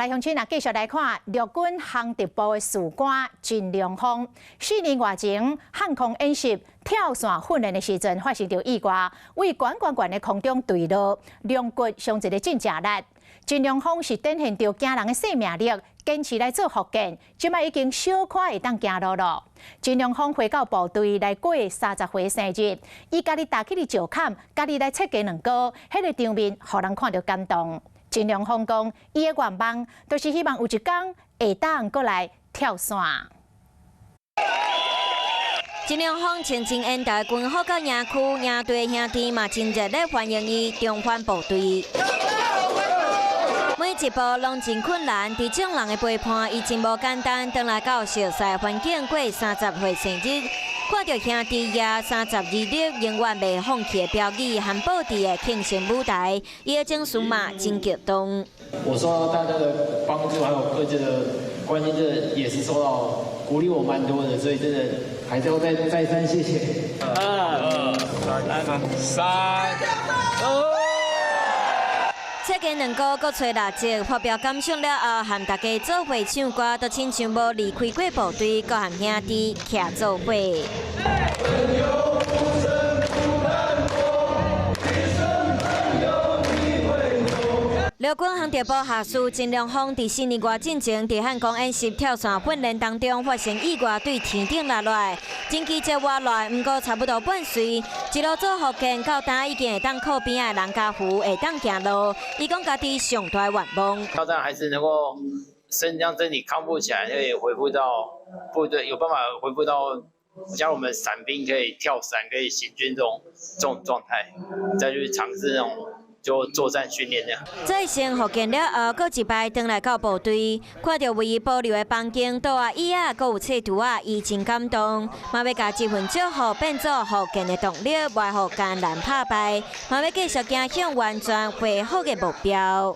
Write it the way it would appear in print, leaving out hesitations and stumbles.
來鄉親啊，繼續來看陸軍航特部的士官陳良峰，4年外前漢空演習跳傘訓練的時陣發生著意外，為懸懸懸的空中墜落，龍骨傷一个真誠力。陳良峰是展現著驚人的生命力，堅持來做復健，這擺已經小可會當行路囉。陳良峰回到部隊來過30歲生日，伊家己踏起去石坎，家己來切雞卵糕，彼個場面予人看著感動。陳良峰講，伊的願望就是希望有一天會當閣來跳傘。陳良峰穿真現代軍服到營區，營隊兄弟嘛真熱烈歡迎伊重返部隊。每一步攏真困難，佇眾人的陪伴，伊真無簡單。轉來到熟悉環境過30歲生日，看著兄弟舉32粒永遠袂放棄的標語，和布置的慶生舞台，伊的情緒嘛真激動。我受到大家的幫助，還有各界的關心，這也是受到鼓勵我蠻多的，所以真的還是要再再三謝謝。二、三、二。切雞卵糕，閣吹蠟燭，發表感想了後，和大家做伙唱歌，都親像無離開過部隊，閣和兄弟徛做伙。朋友不勝不難過，一聲朋友你會懂。陸軍航特部下士陳良峰佇4年外進前，佇漢光演習跳傘訓練當中發生意外，對天頂落來，真奇蹟活落來，毋過差不多半歲，一路做復健到今已經會當靠邊仔的人家扶，會當行路。伊講家己上大願望，挑戰還是能夠將身體康復起來，可以恢復到部隊，有辦法恢復到像我們傘兵可以跳傘、可以行軍這種狀態，再去嘗試那種就作戰訓練這樣。再生復健了後，閣一擺轉來到部隊，看著為伊保留的房間、桌仔、椅仔，閣有冊圖仔，伊真感動，嘛欲共這份祝福變做復健的動力，袂予艱難拍敗，嘛欲繼續行向完全恢復的目標。